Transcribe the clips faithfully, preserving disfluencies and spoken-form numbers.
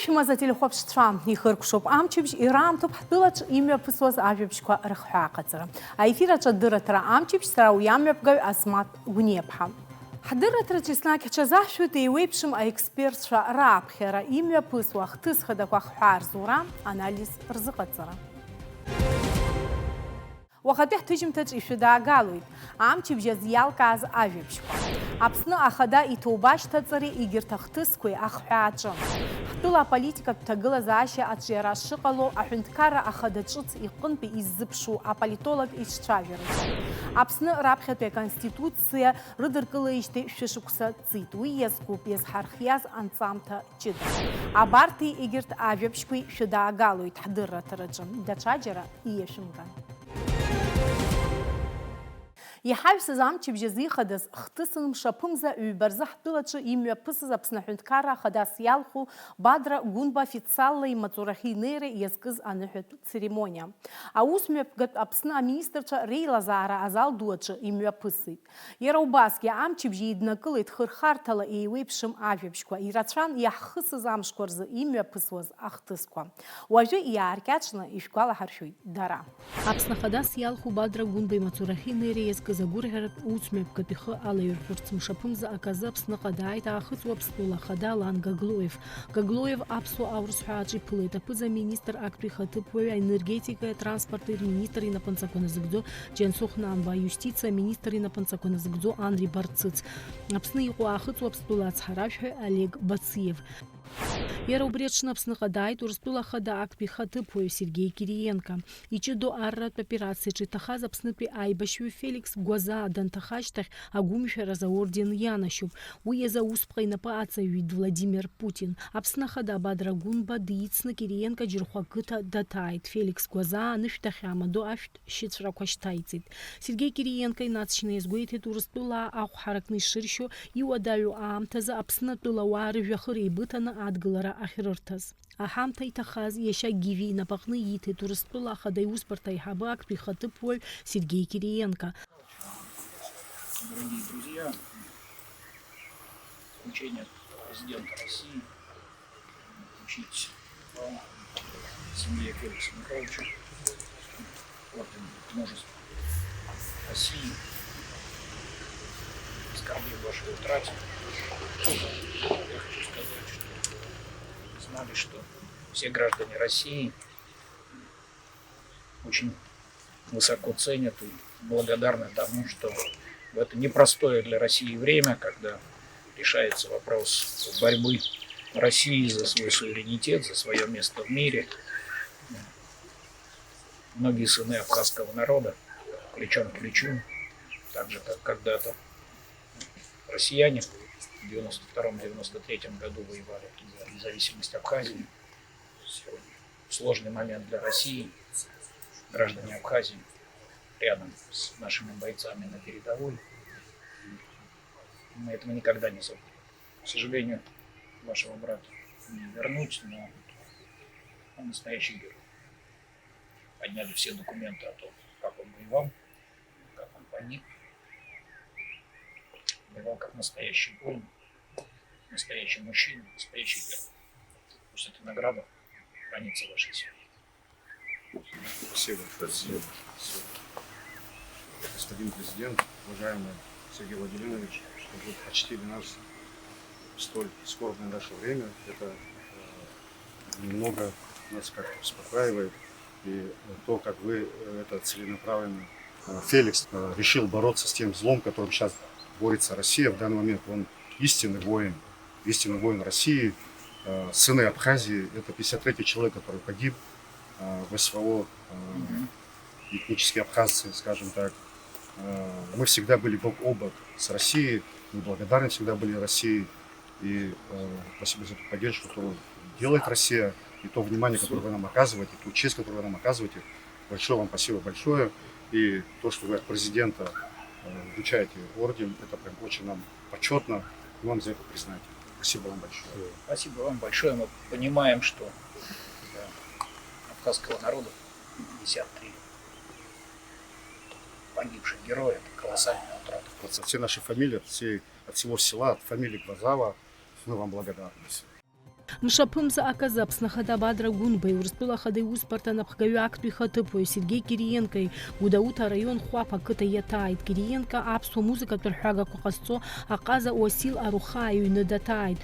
Шәымаз ателехәаԥшцәа, ихыркәшоуп амчыбжь, ираамҭоуп ҳтәылаҿ имҩаԥысуаз ажәабжьқәа рыхҳәааҟаҵара. Аефир аҿы адырраҭара амчыбжь, сара уи амҩаԥгаҩ Асмаҭ Гәниаԥҳа. Ҳдырраҭараҿ еснагь ҳҽазаҳшәоит еиуеиԥшым аекспертцәа раԥхьара, имҩаԥысуа ахҭыс хадақәа ахҳәаа рзура, анализ рзыҟаҵара. Уахатәи ҳҭыжьымҭаҿ ишәыдаагалоит амчыбжь азы иалкааз ажәабжьқәа. Аԥсны Ахада иҭоуба ашьҭаҵареи егьырҭ ахҭысқәеи ахҳәааҿы. Ҳтәыла аполитикатә ҭагылазаашьа аҿиара шыҟало, аҳәынҭқарра Ахада ҿыц иҟынтәи иззыԥшу аполитолог ицәцәажәараҿы. Аԥсны раԥхьатәи аконституциа рыдыркылеижьҭеи шәышықәса ҵит. Уи иазкуп иазҳархиаз анҵамҭа ҷыда. Абарҭи егьырҭ ажәабжьқәеи шәыдаагалоит ҳдырраҭараҿы. Даҽаџьара ииашәымган. Иҳаҩсыз амчыбжь азы ихадаз хҭысын мшаԥымза ҩба рзы ҳтәылаҿы имҩаԥысыз Аԥсны Аҳәынҭқарра Ахадас иалху Бадра Гәынба официалла имаҵурахьы инеира иазкыз аныҳәатә церемониа. Аус мҩаԥгатә Аԥсны аминистрцәа реилазаара азал ду аҿы имҩаԥысит. Иара убасгьы амчыбжь еиднакылеит хырхарҭала еиуеиԥшым ажәабжьқәа, ирацәан иаҳхысыз амшқәа рзы имҩаԥысуаз ахҭысқәа. Уажәы иааркьаҿны ишәгәалаҳаршәоит дара. Аԥсны Ахадас иалху Бадра Гәынба имаҵурахьы инеира иазкыз агәырӷьаратә ус мҩаԥгатә ихы алаирхәырц мшаԥымза аказы Аԥсныҟа дааит Аахыҵ Уаԥстәыла Ахада Алан Гаглоев. Гаглоев аԥсуа аурыс ҳәааҿы иԥылеит аԥыза-министр, актәи ихаҭыԥуаҩ, аенергетикеи атранспорти рминистр инапынҵақәа назыгӡо Џьансыхә Намба, аиустициа аминистр инапынҵақәа назыгӡо Анри Барцыц, Аԥсны иҟоу Аахыҵ Уаԥстәыла ацҳаражәҳәаҩ Олег Бациев. Иара убри аҽны Аԥсныҟа дааит Урыстәыла Ахада актәи ихаҭыԥуаҩ Сергеи Кириенко. Иҷыдоу арратә операциаҿы иҭахаз Аԥснытәи аибашьҩы Феликс Гәазаа данҭаха ашьҭахь агәымшәараз аорден ианашьоуп. Уи иазы аусԥҟа инапы аҵаҩит Владимир Путин. Аԥсны Ахада Бадра Гәынба дицны Кириенко Џьырхәа қыҭа даҭааит. Феликс Гәазаа анышә дахьаамадо ашәҭ шьыҵәрақәа шьҭаиҵеит. Сергеи Кириенко инаҵшьны иазгәеиҭеит, Урыстәылаа ахә ҳаракны ишыршьо, иуадаҩу аамҭазы Аԥсны атәылауаа рыжәҩахыр еибыҭаны адгылара ахьрырҭаз. Аҳамҭа иҭахаз иашьа Гиви инапаҟны ииҭеит Урыстәыла Ахада иусбарҭа аиҳабы актәи ихаҭыԥуаҩ Сергеи Кириенко. Дорогие друзья, поручение президента России вручить вам, семье Феликса Михайловича, орден Мужества России. Скорбим вашей утрате. Я хочу сказать, что знали, что все граждане России очень высоко ценят и благодарны тому, что в это непростое для России время, когда решается вопрос борьбы России за свой суверенитет, за свое место в мире, многие сыны абхазского народа плечом к плечу, так же, как когда-то россияне в девяносто втором — девяносто третьем году воевали за независимость Абхазии. Сегодня сложный момент для России. Граждане Абхазии рядом с нашими бойцами на передовой. Мы этого никогда не забудем. К сожалению, вашего брата не вернуть, но он настоящий герой. Подняли все документы о том, как он воевал, как он погиб. Воевал как настоящий воин, настоящий мужчина, настоящий герой. Пусть эта награда хранится в вашей семье. Спасибо. Спасибо. Спасибо. Господин президент, уважаемый Сергей Владимирович, что вы почтили нас в столь скорбное наше время. Это э, немного нас как-то успокаивает. И э, то, как вы э, это целенаправленно э, Феликс э, решил бороться с тем злом, которым сейчас борется Россия в данный момент. Он истинный воин, истинный воин России, э, сыны Абхазии. Это пятьдесят третий человек, который погиб э, в СВО, э, этнические абхазцы, скажем так. Э, мы всегда были бок о бок с Россией, мы благодарны всегда были России. И э, спасибо за эту поддержку, которую делает Россия, и то внимание, которое вы нам оказываете, и ту честь, которую вы нам оказываете. Большое вам спасибо большое. И то, что вы от президента э, вручаете орден, это прям очень нам почетно. Мы вам за это признательны. Спасибо вам большое. Спасибо вам большое. Мы понимаем, что для абхазского народа пятьдесят три погибших героя — это колоссальная утрата. От всей нашей фамилии, от, всей, от всего села, от фамилии Гвоздова, мы вам благодарны. Мшаԥымза аказы Аԥсны Ахада Бадра Гәынбеи, Урыстәыла Ахада иусбарҭа анапхгаҩы актәи ихаҭыԥуаҩ Сергеи Кириенкои Гәдоуҭа араион Хәаԥ ақыҭа иаҭааит. Кириенко аԥсуа музыкатә рҳәагақәа ҟазҵо аҟаза Уасил Арухаа иҩны даҭааит.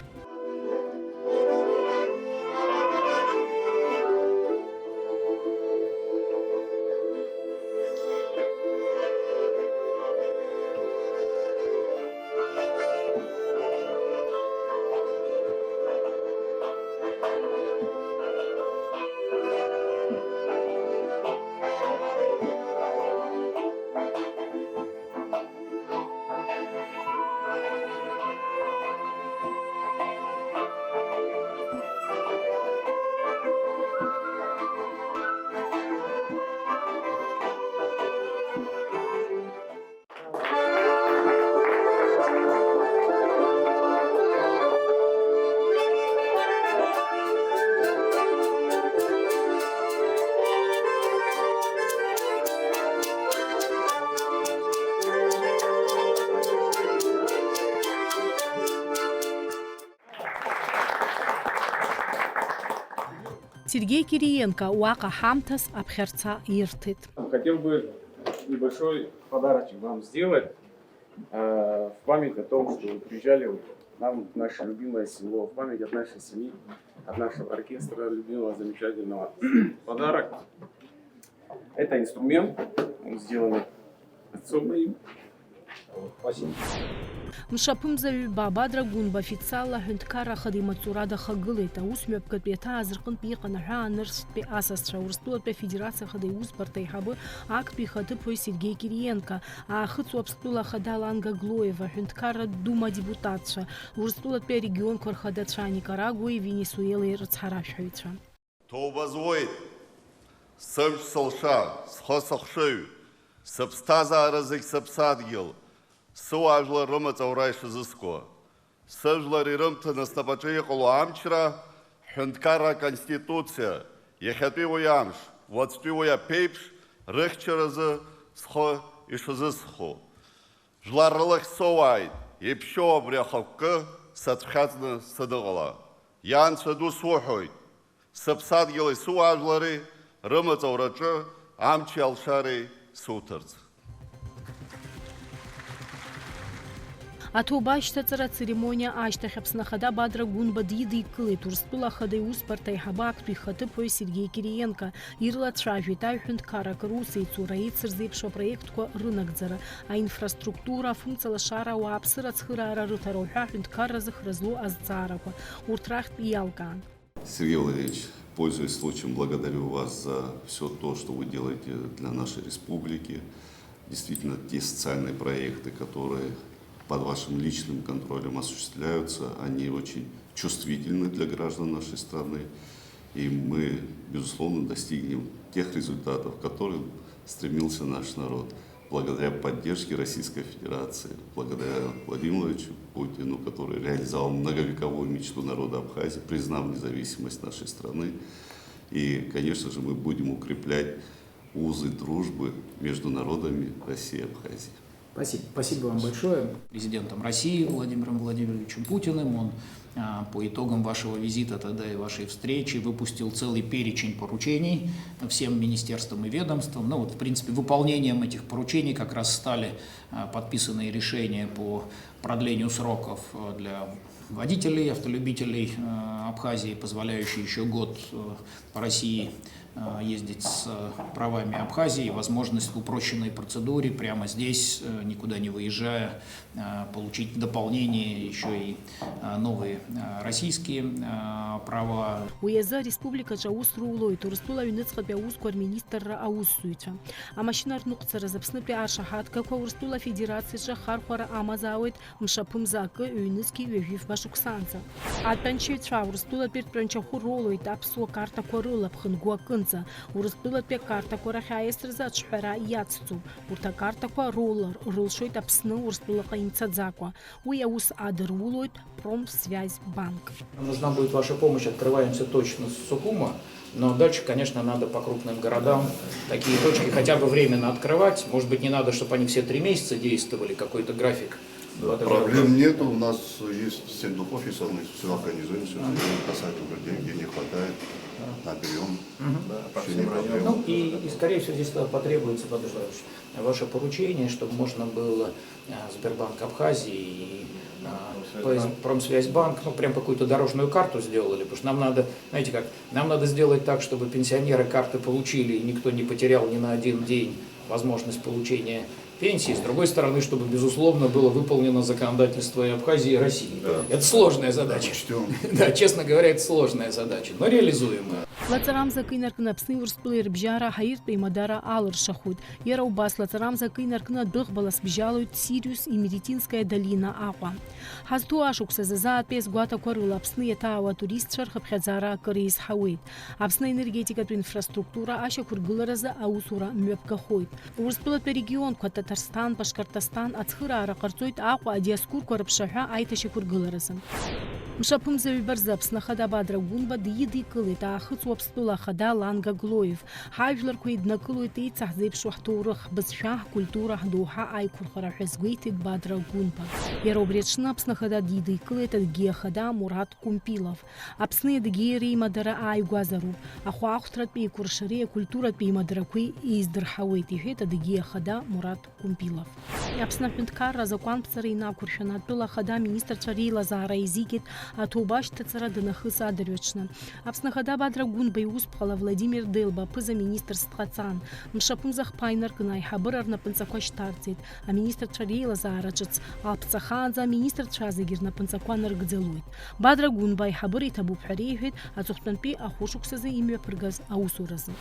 Сергеи Кириенко уаҟа ҳамҭас аԥхьарца ирҭеит. Хотел бы небольшой подарочек вам сделать, э, в память о том, что вы приезжали вот к нам, в наше любимое село, в память от нашей семьи, от нашего оркестра любимого, замечательного. Подарок. Это инструмент, он сделанный отцом моим. Вот, спасибо. Мшаԥымза ҩба Бадра Гәынба официалла аҳәынҭқарра ахада имаҵура дахагылеит. Аус мҩаԥгатәи аҭааз рҟынтә иҟан аҳәаа нырцәтәи асасцәа, Урыстәылатәи Афедерациа Ахада иусбарҭа аиҳабы, актәи ихаҭыԥуаҩ Сергеи Кириенко, Аахыҵ Уаԥстәыла Ахада Лан Гаглоева, аҳәынҭқарратә дума адепутатцәа, Урыстәылатәи арегионқәа рхадацәа Никарагуеи Венесуелеи рыцҳаражәҳәаҩцәа. Ҭоуба зуеит, сымч сылша, схы сыхшыҩ, сыԥсҭазаара зегь сыԥсадгьыл, сыуаажәлар рымаҵ аура ишазыскуа. Сыжәлар ирымҭаны снапаҿы иҟало амчра, ҳҳәынҭқарра аконституциа, иахьатәи уи амш, уаҵәтәи уи аԥеиԥш, рыхьчаразы схы ишазысхо. Жәлар рылахь соуааит, иԥшьоу абри ахықәкы сацәхьаҵны саныҟала. Иа Анцәа ду суҳәоит, сыԥсадгьыли сыуаажәлари рымаҵ аураҿы амчи алшареи суҭарц. Аҭоуба ашьҭаҵара ацеремониа ашьҭахь Аԥсны Ахада Бадра Гәынба дидикылеит Урыстәыла Ахада иусбарҭа аиҳабы актәи ихаҭыԥуаҩ Сергеи Кириенко, ирлацәажәеит аҩ-ҳәынҭқаррак русеицура, еицырзеиԥшу апроектқәа рынагӡара, аинфраструктура, афымцалашара, ауааԥсыра ацхыраара рыҭара уҳәа аҳәынҭқарра зыхра злоу азҵаарақәа, урҭ рахьтә иалкаан. Сергей Владимирович, пользуясь случаем, благодарю вас за всё то, что вы делаете для нашей республики. Действительно, те социальные проекты, которые под вашим личным контролем осуществляются, они очень чувствительны для граждан нашей страны. И мы, безусловно, достигнем тех результатов, к которым стремился наш народ, благодаря поддержке Российской Федерации, благодаря Владимиру Владимировичу Путину, который реализовал многовековую мечту народа Абхазии, признав независимость нашей страны. И, конечно же, мы будем укреплять узы дружбы между народами России и Абхазии. Спасибо. Спасибо вам большое. Президентом России Владимиром Владимировичем Путиным. Он, а, по итогам вашего визита тогда и вашей встречи выпустил целый перечень поручений всем министерствам и ведомствам. Ну вот, в принципе, выполнением этих поручений как раз стали, а, подписанные решения по продлению сроков, а, для водителей, автолюбителей, а, Абхазии, позволяющие ещё год, а, по России, а, ездить с, а, правами Абхазии, возможность в упрощенной процедуре прямо здесь, э, никуда не выезжая, а, получить в дополнение ещё и, а, новые, а, российские, а, права. Уи азы ареспубликаҿы аус рулоит Урыстәыла аҩныҵҟатәи аусқәа рминистрра аусзуҩцәа. Амашьына рныҟәцараз Аԥснытәи ашаҳаҭгақәа Урыстәыла Афедерациаҿы ахархәара амазаауеит мшаԥымза акы, ҩнызқьи ҩажәи фба шықәсаанӡа. Атәанчаҩцәа Урыстәылатәи ртәанчахәы ролоит аԥсуа картақәа рыла ԥхынгәы акынӡа. Урыстәылатәи акартақәа рахь аиасразы аҿҳәара иацҵоуп. Урҭ акартақәа ролар рылшоит Аԥсны Урыстәылаҟа имцаӡакәа. Уи аус адырулоит Промсвязь банк. Нужна будет ваша помощь, открываемся точно с Сухума, но дальше, конечно, надо по крупным городам такие точки хотя бы временно открывать. Может быть, не надо, чтобы они все три месяца действовали, какой-то график. Да, проблем нету, у нас есть семь доп. Офисов, мы все организуем, все сделаем, касательно людей, где не хватает, наберем. Вообще не проблема. Ну и, и, скорее всего, здесь потребуется, Владимир Владимирович, ваше поручение, чтобы можно было а, Сбербанк Абхазии и а, Промсвязьбанк, ну, прям какую-то дорожную карту сделали, потому что нам надо, знаете как, нам надо сделать так, чтобы пенсионеры карты получили, и никто не потерял ни на один день возможность получения пенсии, с другой стороны, чтобы, безусловно, было выполнено законодательство и Абхазии, и России. Это сложная задача. Да, честно говоря, это сложная задача, но реализуемая. Лаҵарамза акы инаркны Аԥсни Урыстәылеи рыбжьара аҳаиртәи аимадара алыршахоит. Иара убас лаҵарамза акы инаркны адәыӷбала сбжьалоит Сириус Имеретинская долина Аҟәа. Ҳазҭоу ашықәсазы заа атәеи азгәаҭақәа рыла Аԥсны иаҭаауа атуристцәа рхыԥхьаӡара акыр еизҳауеит. Аԥсны аенергетикатә инфраструктура ашьақәыргыларазы аусура мҩаԥгахоит. Урыстәылатәи арегионқәа Ҭаҭарсҭан, Башқырҭасҭан ацхыраара ҟарҵоит Аҟәа адиаскурқәа рыԥшаҳәа аиҭашьақәыргыларазы. Мшаԥымза ҩба рзы Аԥсны Ахада Бадра Гәынба дидикылеит Аахыҵ Уаԥстәыла Ахада Ланга Глоев. Ҳажәларқәа еиднакылоит еицаҳзеиԥшу ҳҭоурых, ҳбызшәа, ҳкультура, ҳдоуҳа аиқәырхара ҳәа азгәеиҭеит Бадра Гәынба. Иара убри аҽны Аԥсны Ахада дидикылеит Адыгеи Ахада Мураҭ Кәымпилов. Аԥсни Адыгеи реимадара ааигәазароуп. Ахәаахәҭратә еикәыршареи акультуратә еимадарақәеи еиздырҳауеит, иҳәеит Адыгеи Ахада Мураҭ Кәымпилов. Аԥсны аҳәынҭқарра азакәанԥҵара инақәыршәаны атәыла ахада аминистрцәа реилазаара еизигеит аҭоуба ашьҭаҵара данахыс адырҩаҽны. Аԥсны Ахада Бадра Гәынба иусԥҟала Владимир Делба аԥыза-министрс дҟаҵан. Мшаԥымза хԥа инаркны аиҳабыра рнапынҵақәа шьҭарҵеит. Аминистрцәа реилазаара ҿыц аԥҵахаанӡа аминистрцәа зегьы рнапынҵақәа нарыгӡалоит. Бадра Гәынба аиҳабыра иҭабуп ҳәа реиҳәеит аҵыхәтәантәи ахәышықәсазы имҩаԥыргаз аусуразы.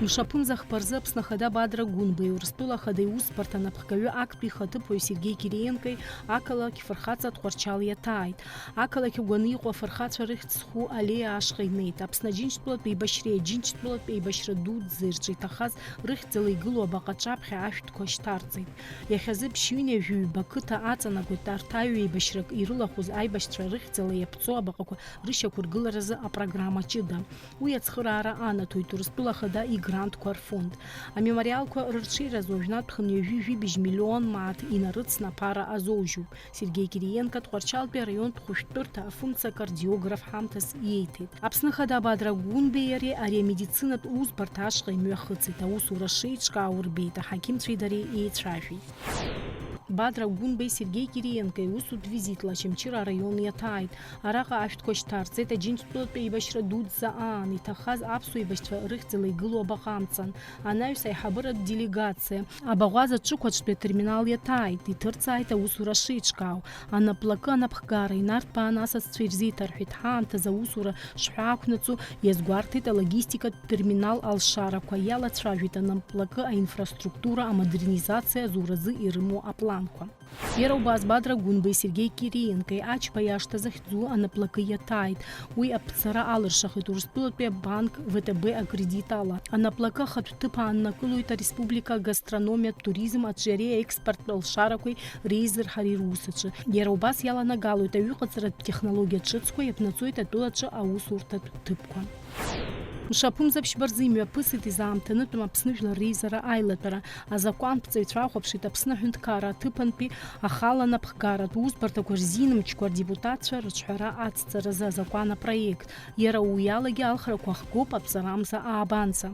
Мшаԥымза хԥа рзы Аԥсны Ахада Бадра Гәынбеи Урыстәыла Ахада иусбарҭа анапхгаҩы актәи ихаҭыԥуаҩ Сергеи Кириенкои ақалақь фырхаҵа Тҟәарчал иаҭааит. Ақалақь агәаны иҟоу афырхацәа рыхьӡ зху аллеиа ашҟа инеит. Аԥсны Аџьынџьтәылатә еибашьреи Аџьынџьтәылатә еибашьра дуӡӡеи рҿы иҭахаз рыхьӡала игылоу абаҟа аҿаԥхьа ашәҭқәа шьҭарҵеит. Иахьазы ԥшьҩынҩажәи ҩба қыҭа аҵанакуеит арҭ аҩеибашьрак ирылахәыз аибашьцәа рыхьӡала иаԥҵоу абаҟақәа рышьақәыргыларазы апрограмма ҷыда. Уи ацхыраара анаҭоит Урыстәыла Ахада игрантқәа рфонд. Амемориалқәа рырҽеиразы уажәнатә хынҩажәи жәибжь миллион мааҭ инарыцны аԥара азоужьуп. Сергеи Кириенко Тҟәарчалтәи араионтә хәышәтәырҭа афымца акардиограф ҳамҭас иеиҭеит. Аԥсны Ахада Бадра Гәынбеи иареи ари амедицинатә усбарҭа ашҟа имҩахыҵит, аусура шеиҿкаау рбеит, аҳақьымцәеи дареи еицәажәеит. Бадра Гәынбеи Сергеи Кириенкои усутә визитла Очамчыра араион иаҭааит. Араҟа ашәҭқәа шьҭарҵеит Аџьынџьтәылатәи еибашьра дуӡӡа аан иҭахаз аԥсуа еибашьцәа рыхьӡала игылоу абаҟа амҵан. Анаҩс аиҳабыратә делегациа абаӷәаза ҿықәаҿтәи атерминал иаҭааит, иҭырҵааит аусура шеиҿкаау. Анаплакы анапхгара инарҭбааны асасцәа ирзеиҭарҳәеит ҳаамҭазы аусура шҳәаақәнаҵо, иазгәарҭеит алогистикатә терминал алшарақәа, иалацәажәеит анаплакы аинфраструктура амодернизациа азуразы ирымоу апланқәа. Иара убас Бадра Гәынбеи Сергеи Кириенкои Ачба иашҭа захьӡу анаплакы иаҭааит. Уи аԥҵара алыршахеит Урыстәылатәи абанк В Т Б акредит ала. Анаплакы ахатә ҭыԥ ааннакылоит ареспублика агастрономиатә туризм аҿиареи аекспорттә алшарақәеи реизырҳареи русаҿы. Иара убас иаланагалоит аҩыҟаҵаратә технологиа ҿыцқәа, иаԥнаҵоит атәылаҿы аусурҭатә ҭыԥқәа. Мшаԥымза ԥшьба рзы имҩаԥысит изаамҭанытәым Аԥсны Жәлар Реизара аилатәара. Азакәанԥҵаҩцәа ахәаԥшит Аԥсны аҳәынҭқарра аҭыԥантәи ахала напхгаратә усбарҭақәа рзин мчқәа рдепутатцәа рыҿҳәара ацҵаразы азакәан апроект. Иара уи алагьы алхрақәа хгоуп аԥҵарамза аабанӡа.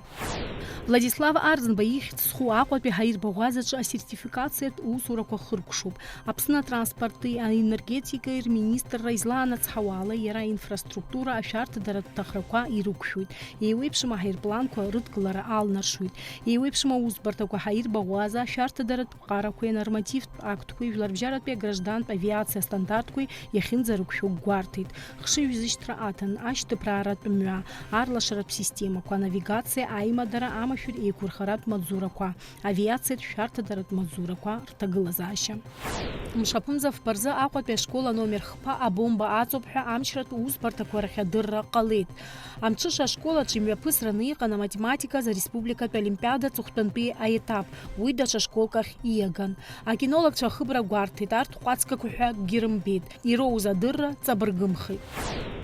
Владислав Арӡынба ихьӡ зху Аҟәатәи ҳаирбаӷәазаҿы асертификациатә усурақәа хыркәшоуп. Аԥсны атранспорти аенергетикеи рминистрра излаанацҳауа ала, иара аинфраструктура ашәарҭадаратә ҭахрақәа ирықәшәоит. Еиуеиԥшым аҳаирпланқәа рыдкылара алнаршоит. Еиуеиԥшым аусбарҭақәа ҳаирбаӷәаза ашәарҭадаратә ԥҟарақәеи анормативтә актқәеи жәларбжьаратәи аграждантә авиациа астандартқәеи иахьынӡарықәшәо гәарҭеит. Хшыҩзышьҭра аҭан, ашьҭыԥрааратә мҩа, арлашаратә системақәа, анавигациа, аимадара, амашәыр еиқәырхаратә маҵзурақәа, авиациатә шәарҭадаратә маҵзурақәа рҭагылазаашьа. Мшаԥымза фба рзы Аҟәатәи ашкол аномер хԥа абомба аҵоуп ҳәа амчратә усбарҭақәа рахь адырра ҟалеит. Амҽыша ашкол аҿы имҩаԥысраны иҟан аматематиказ ареспубликатә олимпиада аҵыхәтәантәи аетап, уи даҽа школк ахь ииаган. Акинологцәа ахыбра гәарҭеит, арҭ ҟәацгақәа ҳәа акгьы рымбеит, ироуз адырра ҵабыргымхеит.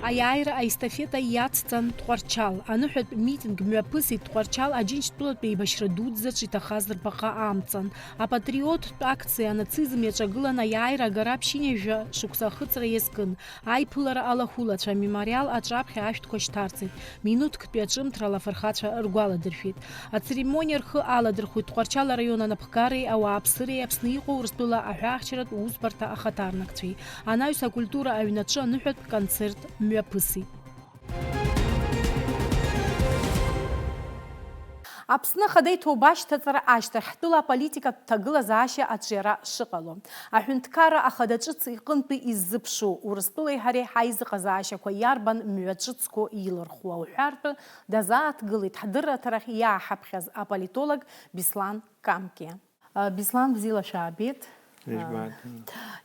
Аиааира аестафета иацҵан Тҟәарчал. Аныҳәатә митинг мҩаԥысит Тҟәарчал Аџьынџьтәылатә еибашьра дуӡӡаҿ иҭахаз рбаҟа амҵан. Апатриоттә акциа анацизм иаҿагылан аиааира агара ԥшьынҩажәа шықәса ахыҵра иазкын. Аиԥылара алахәылацәа амемориал аҿаԥхьа ашәҭқәа шьҭарҵеит. Минуҭктәи аҿымҭрала афырхацәа ргәаладыршәеит. Ацеремониа рхы аладырхәит Тҟәарчал араион анапхгареи ауааԥсыреи Аԥсны иҟоу Урыстәыла аҳәаахьчаратә усбарҭа ахаҭарнакцәеи. Анаҩс акультура аҩнаҿы аныҳәатә концерт мҩаԥысит. Аԥсны Ахада иҭоуба ашьҭаҵара ашьҭахь ҳтәыла аполитикатә ҭагылазаашьа аҿиара шыҟало, аҳәынҭқарра ахада ҿыц иҟынтәи иззыԥшу, Урыстәылеи ҳареи ҳаизыҟазаашьақәа иарбан мҩа ҿыцқәоу еилырхуа уҳәартә дазааҭгылеит ҳдырраҭара ахь иааҳаԥхьаз аполитолог Беслан Камкиа. Беслан, бзиала шәаабеит. Ижәбааит.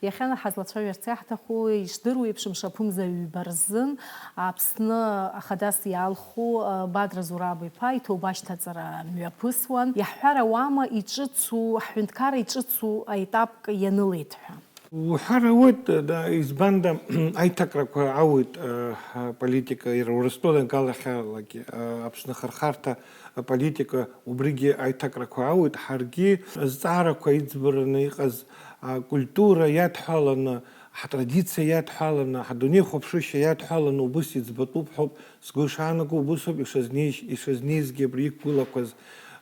Иахьа ҳазлацәажәарц иаҳҭаху, ишдыру еиԥш, мшаԥымза ҩба рзын Аԥсны Ахадас иалху Бадра Зураб-иԥа иҭоуба ашьҭаҵара мҩаԥысуан. Иаҳҳәар ауама, иҿыцу, ҳҳәынҭқарра иҿыцу аетапк ианылеит ҳәа? Уҳәар ауеит, да, избанда, аиҭакрақәа ауеит, э, аполитика, иара Урыстәыла галахьалагьы, э, Аԥсны ахырхарҭа аполитика, убригьы аиҭакрақәа ауеит. Ҳаргьы азҵаарақәа иӡбараны иҟаз, акультура иадҳәаланы, ҳатрадициа иадҳәаланы, ҳадунеихәаԥшышьа иадҳәаланы убыс иӡбатәуп ҳәоуп сгәы шаанаго, убысоуп ишазнеиж-, ишазнеизгьы абри иқәгылақәаз,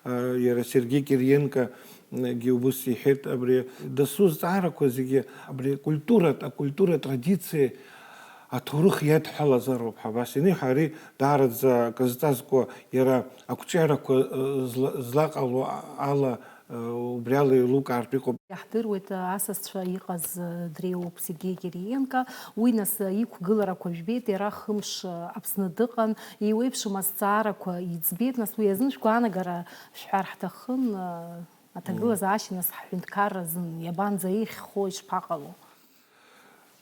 э, иара Сергеи Кириенко, гьы убыс иҳәеит, абри дасу зҵаарақәа зегьы абри акультуратә, акультура атрадициа аҭоурых иадҳәалазароуп ҳәа абас ианиҳәа, ари даараӡа акы зҵазкуа, иара ақәҿиарақәа, э, зла-, злаҟало ала, э, убри ала еилукаартә иҟоуп. Иаҳдыруеит, э, асасцәа иҟаз, э, дреиуоуп Сергеи Кириенко. Уи нас, э, иқәгыларақәа жәбеит, иара хымш, э, Аԥсны дыҟан, еиуеиԥшым азҵаарақәа иӡбеит, нас уи азын шәгәаанагара шәҳәар ҳҭахын, э, Аҭагылазаашьа нас ҳҳәынҭқарра азын иабанӡа еиӷьхо, ишԥаҟало?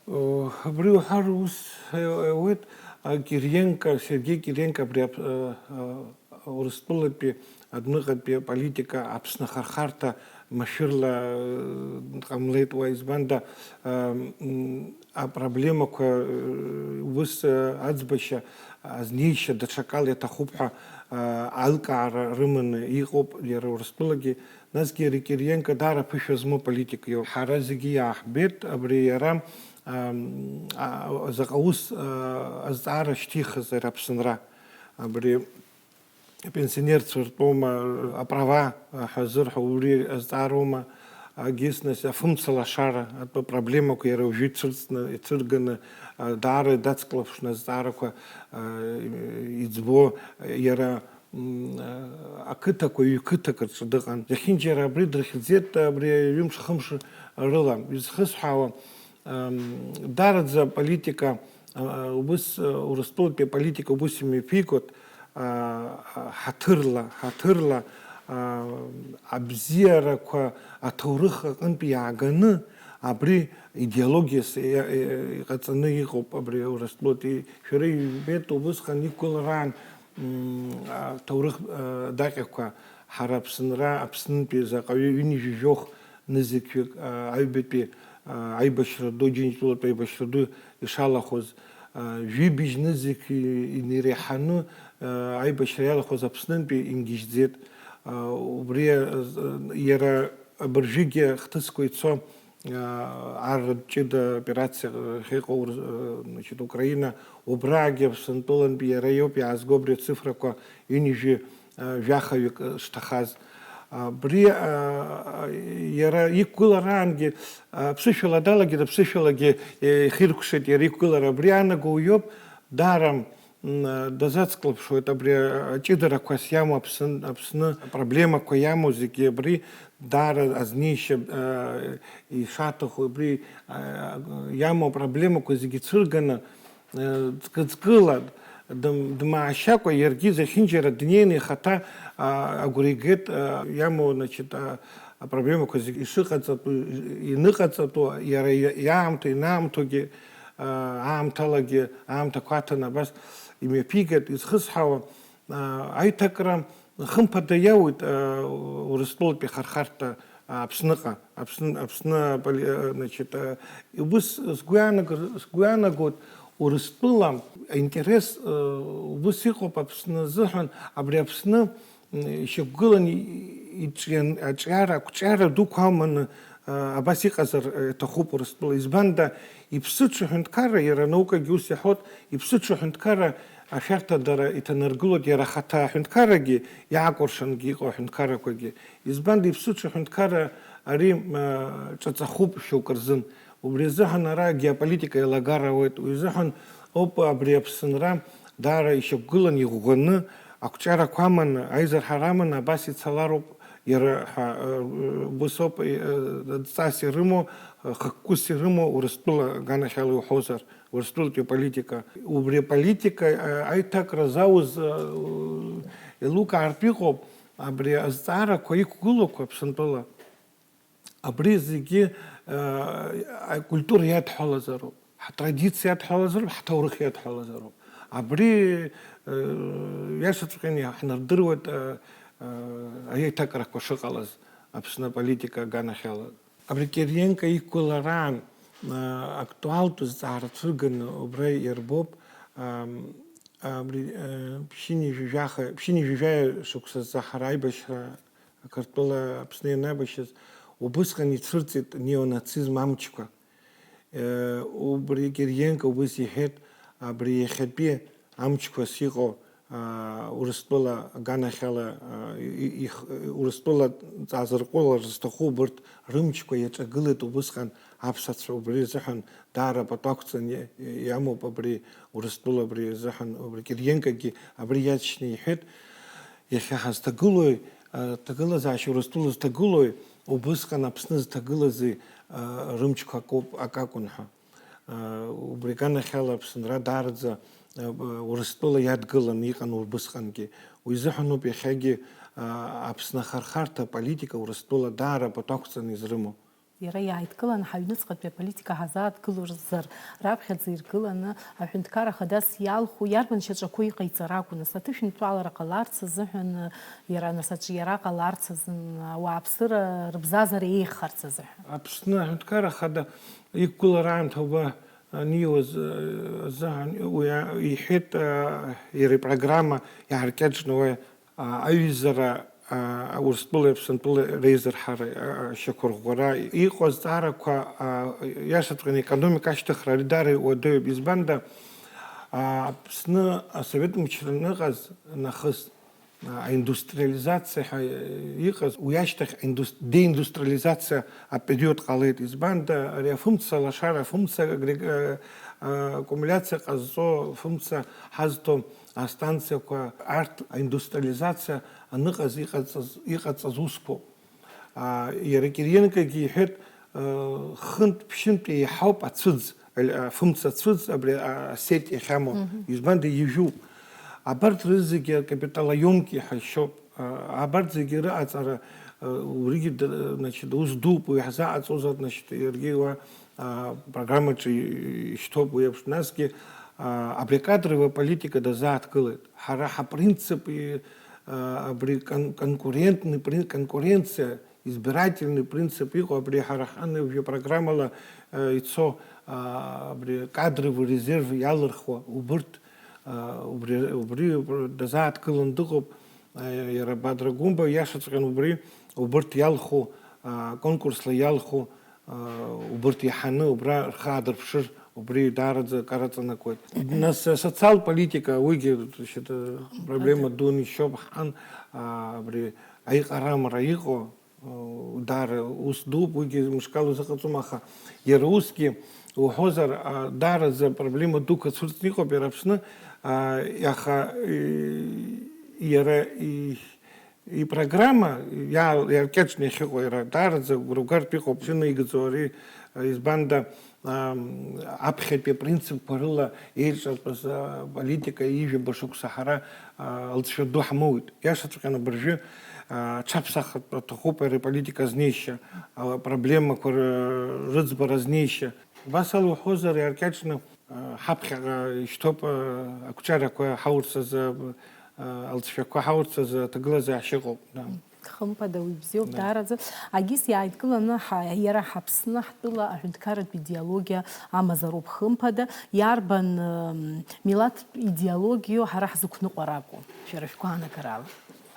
О, абри уҳәар ус, э, ауеит, а, Кириенко, Сергеи Кириенко абри ап-, э, э, Урыстәылатәи адәныҟатәи аполитика Аԥсны ахырхарҭа машәырла, э, дҟамлеит уа, избанда, э, м, апроблемақәа, э, ус, э, аӡбашьа, азнеишьа даҽакала иаҭахуп ҳәа, э, аилкаара рыманы иҟоуп иара Урыстәылагьы. Насгьы иара Кириенко даара ԥышәа змоу политик иоуп. Ҳара зегьы иааҳбеит, абри иара, ам, а, заҟа ус, а, азҵаара шьҭихыз иара Аԥсынра. Абри апенсионерцәа ртәоума, аправа, а, ҳәа зырҳәо, убри азҵаароума, агьыс нас афымца лашара атәы проблемақәа иара уажәы ицәырҵны, ицәырганы, а, даара дацклаԥшны азҵаарақәа, а, иӡбо, иара м, ақыҭақәа, ҩ-қыҭак рҿы дыҟан. Зехьынџьара абри дрыхьӡеит, абри ҩымш-хымш рыла. Изхысҳәаауа, ам, дараӡа аполитика, а, убыс, а, Урыстәылатәи аполитика убыс имҩаԥигоит, а, а, ҳаҭырла, ҳаҭырла, а, абзиарақәа аҭоурых аҟынтә иааганы абри идеологиас иа-, иа-, иҟаҵаны иҟоуп абри Урыстәылатәи. Шәара ижәбеит, убысҟан иқәгылараан м, аҭоурых, а, даҟьақәа, ҳара Аԥсынра, Аԥснынтәи заҟаҩы ҩынҩажәи жәохә нызқьҩык, а, аҩбатәи, а, аибашьра ду, Џьынџьтәылатә аибашьра ду ишалахәыз, а, жәибжь нызқь инареиҳаны, а, аибашьра иалахәыз Аԥснынтәи ингьежьӡеит. А, убри, а, иара абыржәгьы ахҭысқәа ицо, арратә ҷыда операциа ахьыҟоу, значит, Украина, убраагьы Аԥсынтәылантәи иара иоуп иаазго абри ацифрақәа ҩынҩажәи жәахаҩык шҭахаз. Абри, иара иқәгылараангьы, аԥсышәала далагеит, аԥсышәалагьы ихиркәшеит иара иқәгылара. Абри аанаго уиоуп, даара м, дазацклаԥшуеит абри аҷыдарақәас иамоу Аԥсн-, Аԥсны апроблемақәа иамоу зегьы абри даара азнеишьа, а, ишаҭаху абри, а, иамоу апроблемақәа зегьы цәырганы, а, ҵкы-ҵкыла дым-, дмаашьакәа иаргьы зехьынџьара днеины ихаҭа, а, агәра игеит, а, иамоу, значит, а, апроблемақәа зегьы ишыҟаҵатәу, иныҟаҵатәу, иара иа-, иаамҭоу, инаамҭоугьы, аа, аамҭалагьы, аамҭақәа аҭаны абас имҩаԥигеит, изхысҳауа, аа, аиҭакра хымԥада иауит, аа, Урыстәылатәи ахырхарҭа, аа, Аԥсныҟа, Аԥсны, Аԥсны поли-, аа, значит, аа, убыс сгәы иаанагар-, сгәы иаанагоит, Урыстәыла аинтерес, э, убыс иҟоуп Аԥсны азыҳәан, абри Аԥсны, м, ишьақәгылан и-, иҿиан-, аҿиара, ақәҿиара дуқәа аманы, э, абас иҟазар, э, иҭахуп Урыстәыла. Избанда, иԥсыҽу аҳәынҭқарра, иара анаукагьы ус иаҳәоит, иԥсыҽу аҳәынҭқарра ашәарҭадара иҭанаргылоит иара ахаҭа аҳәынҭқаррагьы, иаакәыршангьы иҟоу аҳәынҭқаррақәагьы. Избанда, иԥсыҽу аҳәынҭқарра ари, м, э, ҿаҵахәуп шьоукы рзын. Убри азыҳәан ара агеополитика еилагар ауеит. Уи азыҳәан ауп абри Аԥсынра даара ишьақәгылан, иӷәӷәаны, ақәҿиарақәа аманы, аизырҳара аманы абас ицалароуп иара ҳәа, э, убыс ауп, э, адҵас ирымоу, э, хықәкыс ирымоу Урыстәыла аганахьала иуҳәозар, Урыстәылатәи аполитика. Убри аполитика, э, аиҭакра зауз, э, еилукаартә иҟоуп абри азҵаарақәа иқәгылоуқәа Аԥсынтәыла. Абри зегьы, э, акультура иадҳәалазароуп, ҳтрадициа иадҳәалазароуп, ҳҭоурых иадҳәалазароуп. Абри, э, иашаҵәҟьаны иаҳнардыруеит, э, э, аиҭакрақәа шыҟалаз Аԥсны аполитика аганахьала. Абри Кириенко иқәгылараан, э, актуалтә зҵаара цәырганы убра иарбоуп, ам, абри, э, ԥшьынҩажәи жәаха, ԥшьынҩажәи жәаҩа шықәсазы ҳара аибашьра Қырҭтәыла Аԥсны ианабашьыз, убысҟан ицәырҵит неонацизм амчқәа. Э, убри Кириенко убыс иҳәеит, абри иахьатәи амчқәас иҟоу, аа, Урыстәыла аганахьала, аа, и-, и-, их-, Урыстәыла ҵаазырҟәылар зҭаху убырҭ рымчқәа иаҿагылеит убысҟан аԥсацәа, убри азыҳәан даара пату ақәҵан и-, иамоуп абри Урыстәыла, абри азыҳәан, убри Кириенкогьы абри иаҵшьны иҳәеит. Иахьа ҳазҭагылои, аҭагылазаашьа Урыстәыла зҭагылои, убысҟан Аԥсны зҭагылази, а, рымчқәа акоуп, акакәын ҳәа. А, убри аганахьала Аԥсынра даараӡа, а, Урыстәыла иадгыланы иҟан убысҟангьы. Уи изыҳәаноуп иахьагьы, а, Аԥсны ахырхарҭа аполитика Урыстәыла даара пату ақәҵаны изрымоу. Иара иааидкыланы ҳаҩныҵҟатәи аполитика ҳазааҭгылозар, раԥхьаӡа иргыланы аҳәынҭқарра хадас иалху иарбан шьаҿақәоу иҟаиҵар акәын, нас аҭышәынтәалара ҟаларц азыҳәан, иара, нас аҿиара ҟаларц азын, ауааԥсыра рыбзазара еиӷьхарц азыҳәан. Аԥсны аҳәынҭқарра хада иқәгылара аамҭа уба аниуаз, э, азыҳәан уи, а, иҳәеит, а, иара ипрограмма иааркьаҿны уи А, аҩызара, а, Урыстәылеи Аԥсынтәылеи реизырҳара, а, ашьақәырӷәӷәара иҟоу азҵаарақәа, а, иашаҵәҟьаны аекономика ашьҭыхра ари даара иуадаҩуп. Избанда, а, Аԥсны асовет мчра аныҟаз нахыс, а, аиндустриализациа ҳәа иҟаз, уи ашьҭахь аиндус-, деиндустриализациа апериод ҟалеит. Избанда, ари афымца лашара, афымца агрег-, а, а, аккумуляциа ҟазҵо, афымца ҳазҭо, астанциақәа, арҭ аиндустриализациа аныҟаз иҟаҵаз, иҟаҵаз усқәоуп. А, иара Кириенкогьы иҳәеит, а, хынтә-ԥшьынтә еиҳауп ацәыӡ, афымца ацәыӡ, абри, а, асет иахьамоу, Мгм. Избанда ижәуп. Абарҭ рызегьы капиталоемки ҳәа ишьоуп. А, абарҭ зегьы рыҟаҵара, а, уригьы д-, значит, ус дууп, уи ҳзаҟаҵозар, значит, иаргьы уа а, программаҿы ишьҭоуп уи еиԥш. Насгьы, а, абри акадровая политика дазааҭгылеит. Ҳара ҳапринцип, и, а, абри кон-, конкурентный при-, конкуренциа, избирательный принцип иҟоу абри ҳара ҳаныбжьа программала, а, ицо, а, абри кадровый резерв иалырхуа убырҭ, а, убри, убри дазааҭгылан дыҟоуп, а, иара Бадра Гәымба иашаҵәҟьан убри, убырҭ иалху, а, конкурсла иалху, убырҭ иаҳаны убра рхы аадырԥшыр, убри даараӡа акы араҵанакуеит. Нас асоциал политика, уигьы, значит, проблема дуны ишьоуп ҳан, а, абри аиҟарамра иҟоу, а, даара ус дууп, уигьы мышкала узыҟаҵом, аха иара усгьы уҳәозар, а, даараӡа проблема дуқәа цәырҵны иҟоуп иара Аԥсны, а, аха, и, иара и-, Ипрограмма иа-, иаркьаҿны иахьыҟоу иара даараӡа гәыргәартә иҟоуп, шынаигӡо ари, избанда, ам, аԥхьатәи апринципқәа рыла еиҿартәыз аполитика ижәаба шықәса ҳара, а, алҵшәа ду ҳмоуит. Иашаҵәҟьаны абыржәы, а, ҽаԥсахратә аҭахуп ари аполитика азнеишьа, апроблемақәа ры-, рыӡбара азнеишьа. Убас ала уҳәозар, иаркьаҿны Ҳаԥхьаҟа ишьҭоуп, ақәҿиарақәа ҳаурц азы, алҵшәақәа ҳаурц азы аҭагылазаашьа ыҟоуп, да. Хымԥада, уи бзиоуп, да, даараӡа. Агьыс иааидкыланы ҳа-, иара ҳаԥсны ҳтәыла аҳәынҭқарратә идеологиа амазароуп, хымԥада. Иарбан, м, милаҭтә идеологиоу ҳара ҳзықәныҟәаракәу, шәара шәгәаанагарала?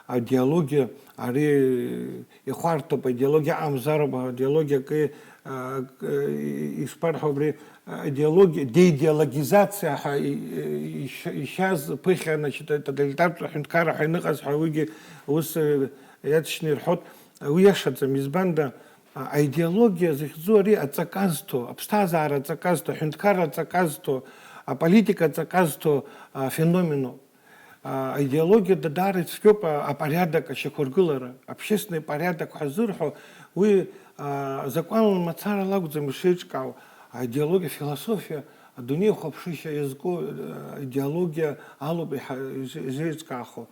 Аидеологиа ари ихәарҭоуп, аидеологиа амзароуп, аидеологиа акы, а, акы, и-, ишԥарҳәо абри, аидеологиа, деидеологизациа ҳәа и-, и-, ишьа-, ишьаз ԥыхьа, значит, атоталитартә ҳәынҭқарра ҳәа иныҟаз ҳәа уигьы ус, э, иаҵшьны ирҳәоит, уи иашаӡам, избанда, а, аидеологиа захьӡу ари аҵакы азҭо, аԥсҭазаара аҵакы азҭо, аҳәынҭқарра аҵакы азҭо, аполитика аҵакы азҭо, а, феноменуп. А, аидеологиа даара ицәгьоуп, а, апорядок, ашьақәыргылара, общественный порядок ҳәа зырҳәо, уи, а, закәанла мацарала акәӡам ишеиҿкаау, аидеологиа, философиа, адунеи ахәаԥшышьа иазку, а, идеологиа алоуп иҳа-, изеиҿкаахо.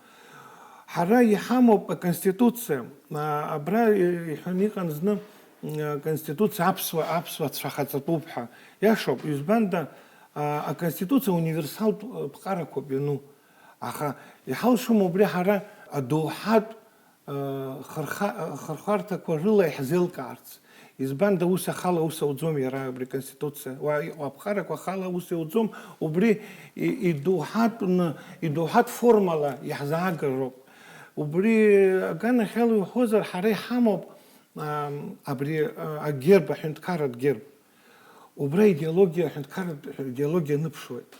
Ҳара иҳамоуп аконституциа, а, абра иҳәаны иҟан зны, м, аконституциа аԥсуа, аԥсуа цәа хаҵатәуп ҳәа. Иашоуп, избанда, а, аконституциа универсалтә, а, ԥҟарақәоуп иану. Аха иҳалшом убри ҳара адоуҳатә, а, хырха-, а, хырхарҭақәа рыла иаҳзеилкаарц. Избанда ус ахала ус ауӡом иара абри аконституциа. Уа иҟоу аԥҟарақәа ахала ус иауӡом, убри и-, идоуҳатәны, идоуҳатә формала иаҳзаагароуп. Убри аганахьала иуҳәозар, ҳара иҳамоуп, ам, абри, а, агерб, аҳәынҭқарратә герб. Убра идеологиа, аҳәынҭқарратә идеологиа аныԥшуеит.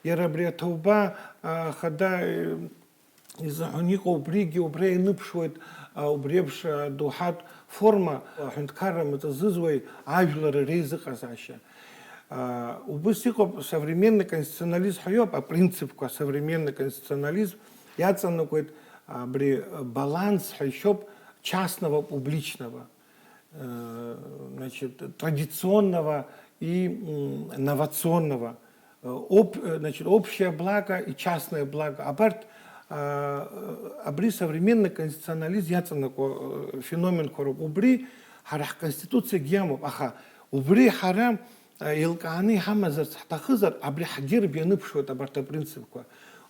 Иара абри аҭоуба, а, хада, э, изыҳәан иҟоу убригьы убра ианыԥшуеит, а, убри еиԥш, а, доуҳатә форма, аҳәынҭқарра мҵа зызуеи ажәлар реизыҟазаашьа. А, убыс иҟоуп современный конституционализм ҳәа иоуп, апринципқәа современный конституционализм иаҵанакуеит, абри баланс ҳәа ишьоуп частного, публичного, э, значит, традиционного и, м, новационного. Э, об-, э, значит, общее благо и частное благо. Абарҭ, а, э, абри современный конституционализм иаҵанакуа, э, феноменқәа роуп. Убри ҳара ҳконституциагьы иамоуп, аха убри ҳара, э, еилкааны иҳамазарц ҳҭахызар, абри ҳгерб ианыԥшуеит абарҭ апринципқәа.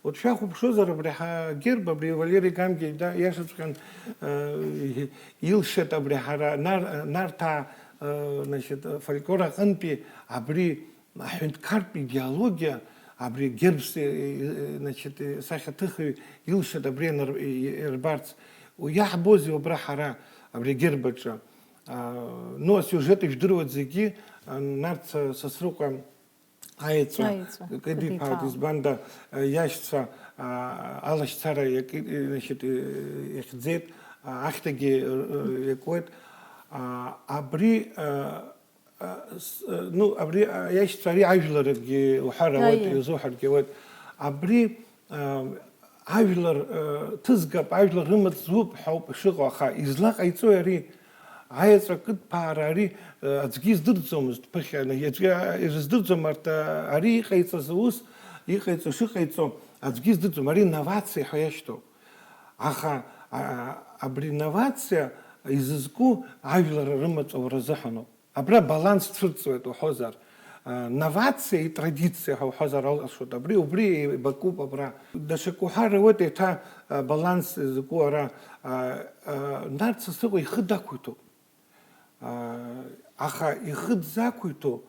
Вот шәахәаԥшуазар, абри ҳгерб, абри Валери Гамгиа, да, иашаҵәҟьан, э, илшеит абри ҳара Нар-, Нарҭаа, э, значит, фольклор аҟынтәи абри аҳәынҭқартә идеологиа, абри гербс, э, э, значит, э, сахьаҭыхҩы илшеит абри анар-, э, ирбарц. Иаҳбозеи убра ҳара абри агерб аҿы? А, ну, асиужет ижәдыруеит зегьы, а, Нарҭ Са-, Сасрыҟәа аеҵәа Аеҵәа кыдиԥаауеит, кыдиԥаауеит. Избанда, а, иашьцәа, а, алашьцара иаки-, значит, э, ихьӡеит, а, ахьҭагьы, э, э, иакуеит. А, абри, а, а, с-, э, ну, абри, а, иашьцәа ари ажәларгьы уҳәар ауеит, Аиеи. Иазуҳәаргьы ауеит. Абри, а, ажәлар, э, ҭызгап, ажәлар рымаҵ зуп ҳәа ауп ишыҟоу, аха излаҟаиҵои ари? Аеҵәа кыдԥаара ари, э, аӡәгьы издырӡомызт ԥыхьа, аӡәгьы, а, ирыздырӡом арҭ, а, ари иҟаиҵаз аус, иҟаиҵо шыҟаиҵо аӡәгьы издырӡом, ари новациа ҳәа иашьҭоуп. Аха, а, абри новациа изызку ажәлар рымаҵ аура азыҳәаноуп. Абра баланс цәырҵуеит уҳәозар, а, новациа и традициа ҳәа уҳәозар алшоит. Абри, убри еибакуп абра. Даҽак уҳәар ауеит, еиҭа, а, баланс зку ара, а, а, Нарҭ Сасрыҟәа ихы дақәиҭуп. А, аха ихы дзақәиҭу,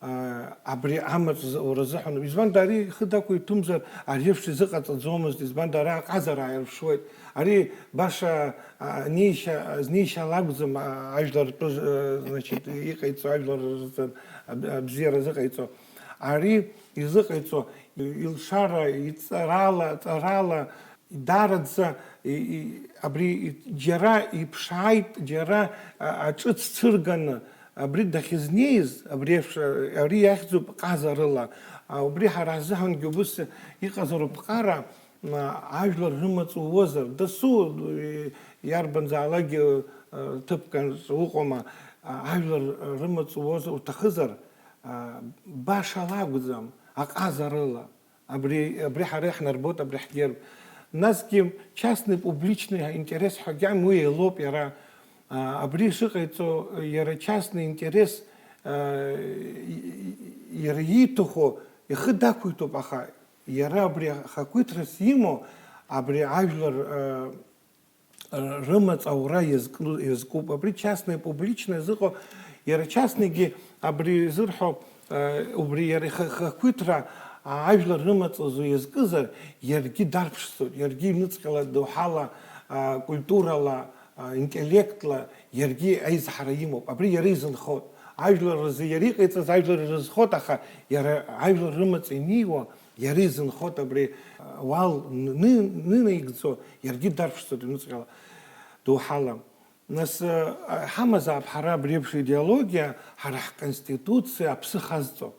а, абри амаҵ з-, уразыҳәан. Избанда ари ихы дақәиҭымзар, ари еиԥш изыҟаҵаӡомызт, избанда ара аҟазара ааирԥшуеит. Ари баша, а, неишьа, знеишьа лакәӡам, а, ажәлар ртәы, а, значит, иҟаиҵо, ажәлар рзы аб-, абзиара зыҟаиҵо. Ари изыҟаиҵо, илшара, иҵарала, ҵарала, даараӡа, и, и, абри, и, џьара иԥшааит, џьара, а, аҿыц цәырганы, абри дахьызнеиз, абри еиԥш, а, ари иахьӡуп ҟазарыла. А, убри ҳара ҳзыҳәангьы убыс иҟазароуп ԥҟара, а, ажәлар рымаҵ ууозар, дасу, и, иарбанзаалакгьы, а, ҭыԥк аҿы уҟоума, а, ажәлар рымаҵ ууозар, уҭахызар, а, башала акәӡам, аҟазарыла. Абри, абри ҳара иаҳнарбоит, абри ҳгерб. Насгьы частный, публичный интерес ҳәагьы амоу еилоуп иара. А, абри шыҟаиҵо, иара частный интерес, а, и-, и-, иара ииҭаху ихы дақәиҭуп, аха иара абри ахақәиҭрас имоу, абри ажәлар, а, рымаҵ аура иазку-, иазкуп. Абри частное, публичное зыҟоу, иара частныйгьы абри зырҳәо, э, убри иара ихы-, ихақәиҭра, а, ажәлар рымаҵ азы иазкызар, иаргьы дарԥшӡоит, иаргьы ҩныҵҟьала, доуҳала, а, культурала, а, интеллектла, иаргьы аизҳара имоуп. Абри иара изынхоит. Ажәлар рзы иара иҟаиҵаз ажәлар ирызхоит, аха иара ажәлар рымаҵ иниуа, иара изынхоит абри, а, уал ны-, ны-, нынаигӡо, иаргьы дарԥшӡоит ҩныҵҟьала, доуҳала. Нас, э, ҳамазаап ҳара абри еиԥш идеологиа, ҳара ҳконституциа аԥсы хазҵо.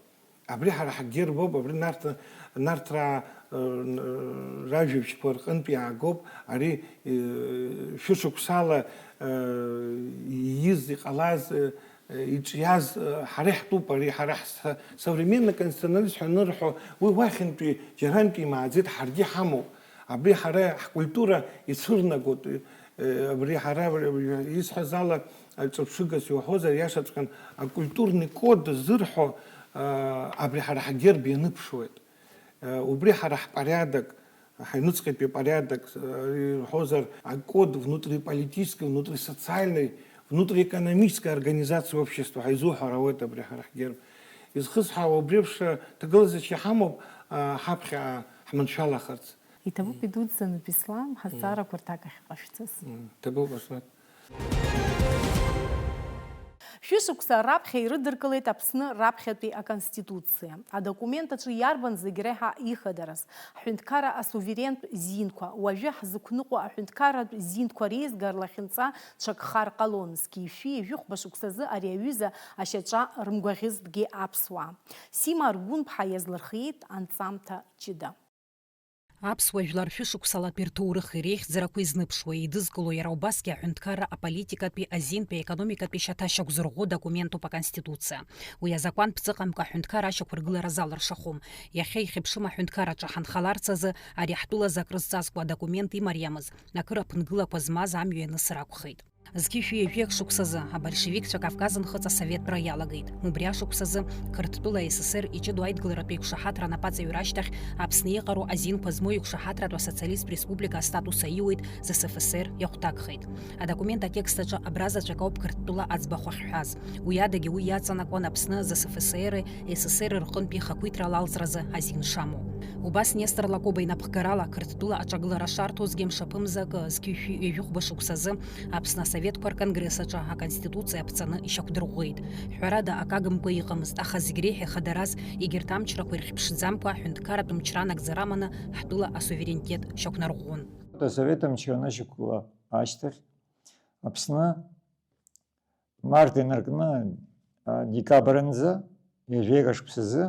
Абри ҳара ҳгербоуп, абри Нарҭ, Нарҭраа, э, ражәабжьқәа рҟынтә иаагоуп, ари, э, шәышықәсала, э, ииз, иҟалаз, э, иҿиаз, э, ҳара иаҳтәуп, ари ҳара ҳс-, современный конституционалист ҳәа анырҳәо, уи уахьынтәи џьарантәи имааӡеит, ҳаргьы ҳамоуп. Абри ҳара ҳкультура ицәырнагоит. Э, абри ҳара, исҳәаз ала, ҿырԥшыгас иуҳәозар, иашаҵәҟьан, акультурный код зырҳәо, э, абри ҳара ҳгерб ианыԥшуеит. Э, убри ҳара ҳпорядок, ҳаҩныҵҟатәи апорядок, э, иуҳәозар, акод внутриполитической, внутрисоциальной, внутриэкономической организации общества ҳәа изуҳәар ауеит абри ҳара ҳгерб. Изхысҳәаауа убри еиԥш, э, ҭагылазаашьа иҳамоуп, э, ҳаԥхьаҟа ҳманшәалахарц. Иҭабуп, идуӡӡаны, Беслан, ҳазҵаарақәа рҭак ахь ҟашәҵаз. Мм, иҭабуп, Асмаҭ. Шәышықәса раԥхьа ирыдыркылеит Аԥсны раԥхьатәи аконституциа. Адокумент аҿы иарбан зегь реиҳа ихадараз? Ҳҳәынҭқарра асуверентә зинқәа. Уажәы ҳзықәныҟәо аҳәынҭқарратә зинқәа реизгара лахьынҵа ҽакхар ҟалон. Зқьи жәшәи ҩажәи хәба шықәсазы ари аҩыза ашьаҿа рымгәаӷьызҭгьы аԥсуаа. Сима Аргәынԥҳа иазлырхиеит анҵамҭа ҷыда. Аԥсуа жәлар шәышықәсалатәи рҭоурыхи реихьӡарақәеи зныбшуа, еидызкыло иара убасгьы аҳәынҭқарра аполитикатәи, азинтәи, аекономикатәи шьаҭа шьақәзырӷәӷәо документуп Аконституциа. Уи азакәан ԥҵыҟамкәа аҳәынҭқар ашьақәыргылара заларшахом. Иахьа ихьыԥшым аҳәынҭқарраҿы ҳанхаларц азы ари ҳтәылазы акрызҵазкуа адокумент имариамыз, акыр аԥынгылақәа змаз амҩа ианысыр акәхеит. Зқьи жәшәи ҩажәи шықәсазы абольшевикцәа Кавказ Нхыҵ асоветра иалагеит. Убри ашықәсазы Қырҭтәыла А С С Р иҷыдоу аидгыларатә еиқәшаҳаҭра анапаҵаҩра ашьҭахь Аԥсны иҟароу азинқәа змоу еиқәшаҳаҭратә асоциалисттә республика астатус аиуеит З С Ф С Р, иахәҭакхеит. Адокумент атекст аҿы абра заҵәык ауп Қырҭтәыла аӡбахә ахьҳәаз. Уи адагьы уи иаҵанакуан Аԥсны З С Ф С Р-и С С Р рҟынтәи хақәиҭрала алҵразы азин шамоу. Убас Нестор Лакоба инапхгарала Қырҭтәыла аҿагылара шарҭозгьы мшаԥымза акы, зқьи жәшәи ҩажәи хәба шықәсазы Аԥсны Асоветқәа рконгресс аҿы Аконституциа аԥҵаны ишьақәдырӷәӷәеит. Ҳәарада, акы агымкәа иҟамызт, аха зегь реиҳа ихадараз, егьырҭ амчрақәа ирхьыԥшӡамкәа, аҳәынҭқарратә мчра нагӡара аманы ҳтәыла асуверенитет шьақәнарӷәӷәон. Асовет амчра анышьақәла ашьҭахь, Аԥсны март инаркны, а, декабрынӡа, ҩажәеиҳа шықәсазы,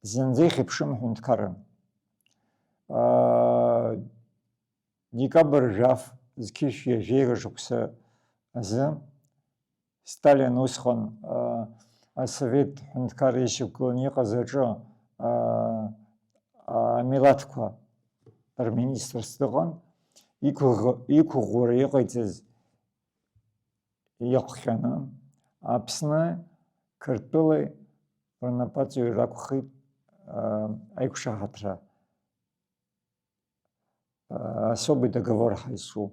зынӡа ихьыԥшым аҳәынҭқарран. А, декабр жәаф, зқьи жәшәи ҩажәеиҳа шықәса азы, Сталин усҟан, а, асовет ҳәынҭқарра ишьақәгыланы иҟаз аҿы, а, а, амилаҭқәа рминистрс дыҟан, иқәыӷ-, иқәыӷәӷәара иҟаиҵаз иахҟьаны, Аԥсны Қырҭтәылеи рнапаҵаҩы ракәхеит, а, аиқәшаҳаҭра, а, особый договор ҳәа изҿу,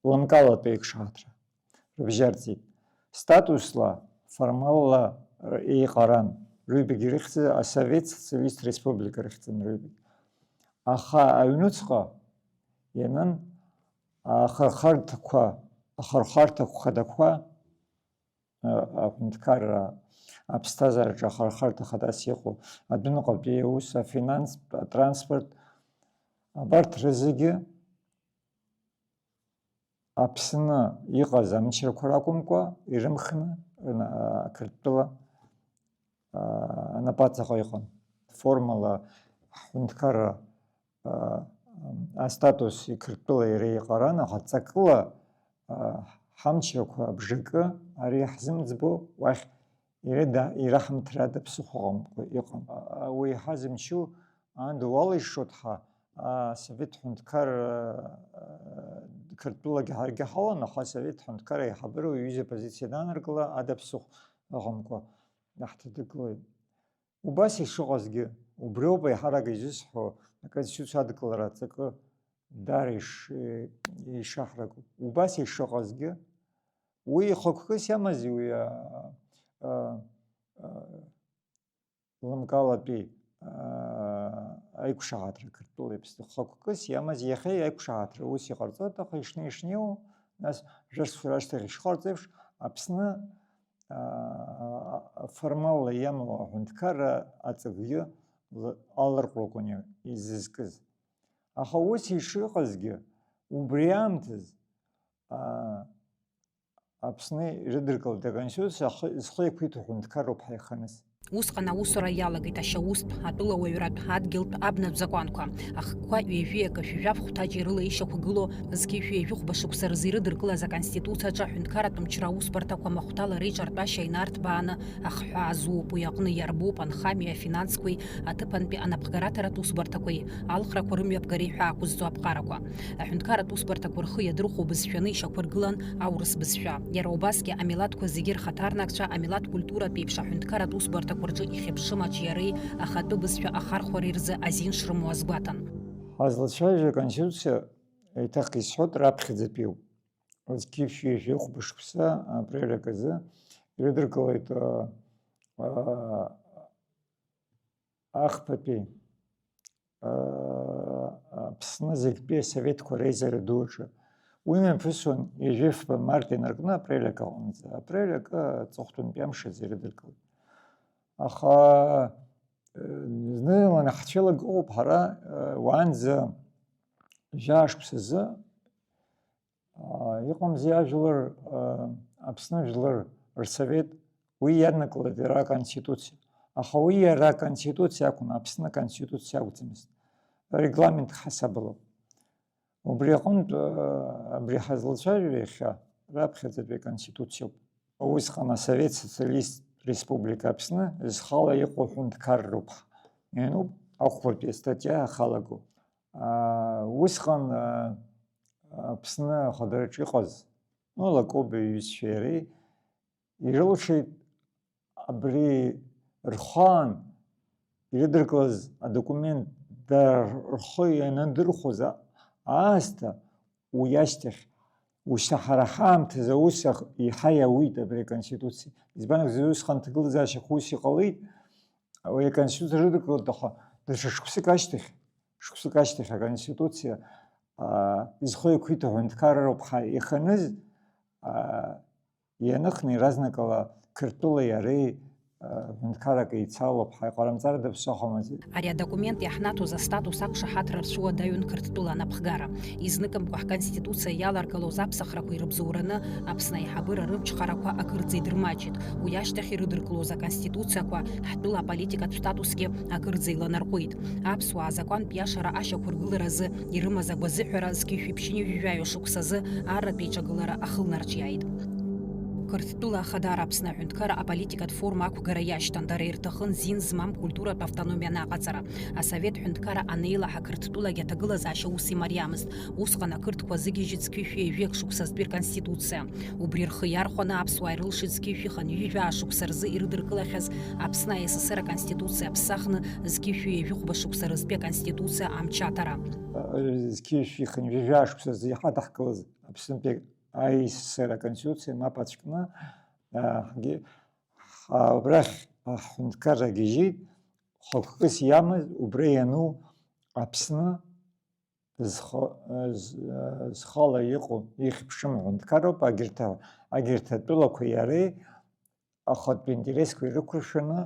лымкаалатәи аиқәшаҳаҭра рыбжьарҵеит. Статусла, формалла еиҟаран, рыҩбагьы ирыхьӡын, Асовет Социалисттә Республика рыхьӡын рыҩбагь. Аха аҩнуҵҟа ианын, ахырхарҭақәа, ахырхарҭақәа хадақәа, а-, аҳәынҭқарра аԥсҭазаараҿы ахырхарҭа хадас иҟоу адәныҟатәи аус, афинанстә, атранспорт, абарҭ рызегьы Аԥсны иҟаз амчрақәа ракәымкәа, ирымхны, рна-, а, Қырҭтәыла, а, анапаҵаҟа иҟан. Формала ҳҳәынҭқарра, а, астатус Қырҭтәыла иара иҟаран, аха ҵакыла, а, ҳамчрақәа абжакы ари иаҳзымӡбо уахь иреда-, ираҳамҭрада ԥсыхәа ыҟамкәа иҟан. А, уи иҳазымчу аанда уалаишшоит ҳа, асовет ҳәынҭқар, а, Қырҭтәылагьы ҳаргьы ҳалан, аха асовет ҳәынҭқар аиҳабыра уи аҩыза апозициа данаргыла, ада ԥсыхәа ыҟамкәа даҳҭадыргылеит. Убас ишыҟазгьы, убриоуп аиҳарак изысҳәо, аконституциа адкылара аҵакы даара ишаҳракуп. Убас ишыҟазгьы, уи хықәкыс иамази уи лымкаалатәи аиқәшаҳаҭра Қырҭтәылеи Аԥсны хықәкыс иамаз иахьа аиқәшаҳаҭра ус иҟарҵоит, аха ишнеи-шнеиуа, нас жәа-шықәса рашьҭахь ишҟарҵо еиԥш, Аԥсны формалла иамоу аҳәынҭқарра аҵакгьы аларҟәрақәан изызкыз. Аха ус ишыҟазгьы, убри аамҭаз Аԥсны ирыдыркылеит аконституциа зхы еиқәиҭу ҳәынҭқарроуп ҳаиханыз. Усҟан аусура иалагеит ашьаустә, атәылауаҩратә, адгьылтә, абнатә закәанқәа. Ахкқәа ҩажәи акы шәи жәаф хәҭаҷ ирыла ишьақәгылоу зқьи шәи жәохәба шықәса рзы ирыдыркылаз аконституциаҿы аҳәынҭқарратә мчра аусбарҭақәа махәҭала реиҿартәашьа инарҭбааны ахҳәаа зуоуп. Уи аҟны иарбоуп анхамҩеи афинансқәеи, аҭыԥантәи анапхгараҭаратә усбарҭақәеи, алхрақәа рымҩаԥгареи ҳәа ақәызҵо аԥҟарақәа. Аҳәынҭқарратә усбарҭақәа рхы иадырхәо бызшәаны ишьақәыргылан аурыс бызшәа. Иара убасгьы амилаҭқәа зегьы рхаҭарнакцәа амилаҭ культуратә еиԥш аҳәынҭқарратә усбарҭақәа рҿы ихьыԥшым аҿиареи ахатәы бызшәа ахархәареи рзы азин шрымоу азгәаҭан. Ҳазлацәажәо аконституциа, еиҭах исҳәоит, раԥхьаӡатәиуп. Зқьи шәи жәохәба шықәса апрель аказы ирыдыркылеит, а, а, Ахԥатәи, аа, Аԥсны зегьтәи асоветқәа реизара ду аҿы. Уи мҩаԥысуан ҩажәи фба март инаркны апрель акы аҟынӡа. Апрель акы аҵыхәтәантәи амш азы ирыдыркылеит. Аха, э, зны иланы ҳцәеилак ыҟоуп ҳара, э, уаанӡа жәаа шықәсазы, Аа, иҟамзи ажәлар, аа, Аԥсны Жәлар Рсовет, уи иаднакылеит иара аконституциа. Аха уи иара аконституциа акәын, Аԥсны аконституциа акәӡамызт. Регламент ҳасабала. Убри аҟынтә, аа, абри ҳазлацәажәо иахьа раԥхьаӡатәи аконституциоуп. Усҟан асовет социалист республика Аԥсны зхала иҟоу ҳәынҭқарроуп ҳәа иануп, ахәбатәи астатиа ахалаго. Аа, усҟан, аа, Аԥсны ахадараҿы иҟаз, ну, Лакоба иҩызцәеи иареи ирылшеит абри рхаан ирыдыркылаз адокумент, дара рхы ианадырхәоз а-, аасҭа, уи ашьҭахь, ушьҭа ҳара ҳаамҭазы аус ах-, еиҳа иауит абри аконституциа. Избан акәзар, усҟан ҭагылазаашьақәа ус иҟалеит, уи аконституциа рыдыркылеит, аха даҽа шықәсык ашьҭахь, шықәсык ашьҭахь аконституциа, аа, изхы иқәиҭу аҳәынҭқарроуп ҳәа иханыз, аа, ианыхны иаразнакала Қырҭтәылеи иареи, аа, ҳәынҭқаррак еицалоуп ҳәа иҟарымҵар даԥсахомызт. Ари адокумент иаҳнаҭоз астатус ақәшаҳаҭра рцәуадаҩын Қырҭтәыла анапхгара. Изныкымкәа ҳконституциа иаларгылоз аԥсахрақәа ирыбзоураны Аԥсны аиҳабыра рымчхарақәа акырӡа идырмаҷит. Уи ашьҭахь ирыдыркылоз аконституциақәа ҳтәыла аполитикатә статусгьы акырӡа иланарҟәит. Аԥсуаа азакәантә иашара ашьақәыргыларазы ирымаз агәазыҳәара зқьи шәи ԥшьынҩажәи жәаҩа шықәсазы арратә еиҿагылара ахылнарҿиааит. Қырҭтәыла Ахадара Аԥсны аҳәынҭқарра аполитикатә форма ақәгара иашьҭан, дара ирҭахын зин змам культуратә автономиа анаҟаҵара. Асовет ҳәынҭқарра анеилаҳа Қырҭтәылагьы аҭагылазаашьа ус имариамызт. Усҟан ақырҭқәа азыгьежьит зқьи шәи ҩажәи акы шықәсазтәи рконституциа. Убри рхы иархәаны аԥсуаа ирылшеит зқьи шәи хынҩажәи жәаа шықәса рзы ирыдыркылахьаз Аԥсны АССР аконституциа аԥсахны зқьи шәи ҩажәи хәба шықәса рзтәи аконституциа амч аҭара. Зқьи шәи хынҩажәи жәаа шықәса рзы иҳадаҳкылаз Аԥснытәи АССР аконституциа мап ацәкны, а, ҳгьы, ҳа-, убрахь аҳәынҭқарра гьежьит, хықәкыс иамаз, убра иану Аԥсны зхы-, з-, зхала иҟоу ихьыԥшым аҳәынҭқарроуп, агьырҭ а-, агьырҭ атәылақәа иареи ахатә интересқәа ирықәыршәаны,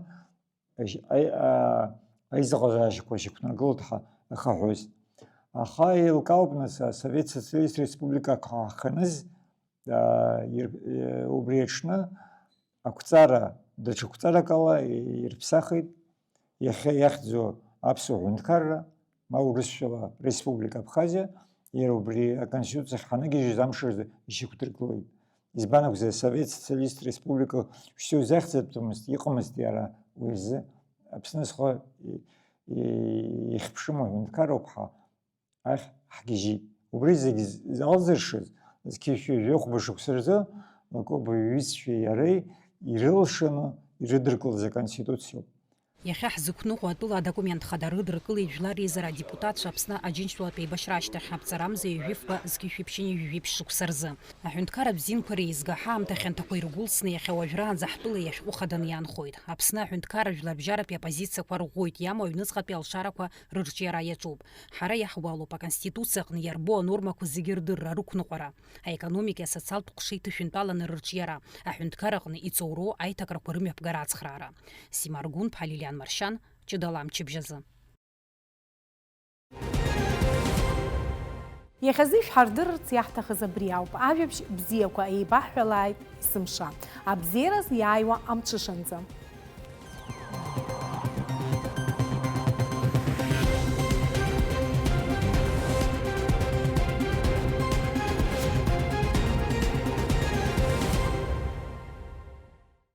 ажь-, аи-, а-, аизыҟазаашьақәа шьақәнаргылоит ҳәа ахаҳәоз. Аха еилкаауп, нас, Асовет Социалист Республика ҳаханыз, а, ир-, е, убри аҽны ақәҵара, даҽа қәҵарак ала ирԥсахит, иахьа иахьӡу Аԥсуа Ҳәынҭқарра, ма урысшәала Республика Абхазиа, иара убри аконституциахь ҳанагьежьыз амш рзы ишьақәдыргылеит. Избан акәзар, Асовет Социалист Республика шьҭа иузахьӡатәымызт, иҟамызт иара уи азы. Аԥсны зхы и-, и-, ихьыԥшым аҳәынҭқарроуп ҳәа ахь ҳгьежьит. Убри зегь з-, залзыршаз, зқьи шәи жәохәба шықәса рзы Лакоба иҩызцәеи иареи ирылшаны ирыдыркылаз аконституциоуп. Иахьа ҳзықәныҟәо атәыла адокумент хада Рыдыркылеи жәлар реизара адепутатцәа Аԥсны Аџьынџьтәылатә еибашьра ашьҭахь аԥҵарамза ҩажәи фба зқьи жәшәи ԥшьынҩажәи жәиԥшь шықәса рзы. Аҳәынҭқарратә зинқәа реизга ҳаамҭа хьанҭақәа иргәылсны иахьа уажәраанӡа ҳтәыла иашәҟәы хаданы иаанхоит. Аԥсны аҳәынҭқарра жәларбжьаратәи апозициақәа рӷәӷәоит, иамоу аҩныҵҟатәи алшарақәа рырҿиара иаҿуп. Ҳара иаҳуалуп Аконституциа аҟны иарбоу анормақәа зегьы рдырра, рықәныҟәара, аекономикеи асоциалтә ҟәшеи ҭышәынтәаланы рырҿиара, аҳәынҭқарра аҟны иҵоуроу аиҭакрақәа рымҩаԥгара ацхраара. Сима Аргәынԥҳа, Лилиан Маршьан, Ҷыдала амчыбжь азы. Иахьазы ишәҳардырырц иаҳҭахыз абри ауп. Ажәабжь бзиақәа еибаҳҳәалааит есымша, абзиараз иааиуа амҽышанӡа.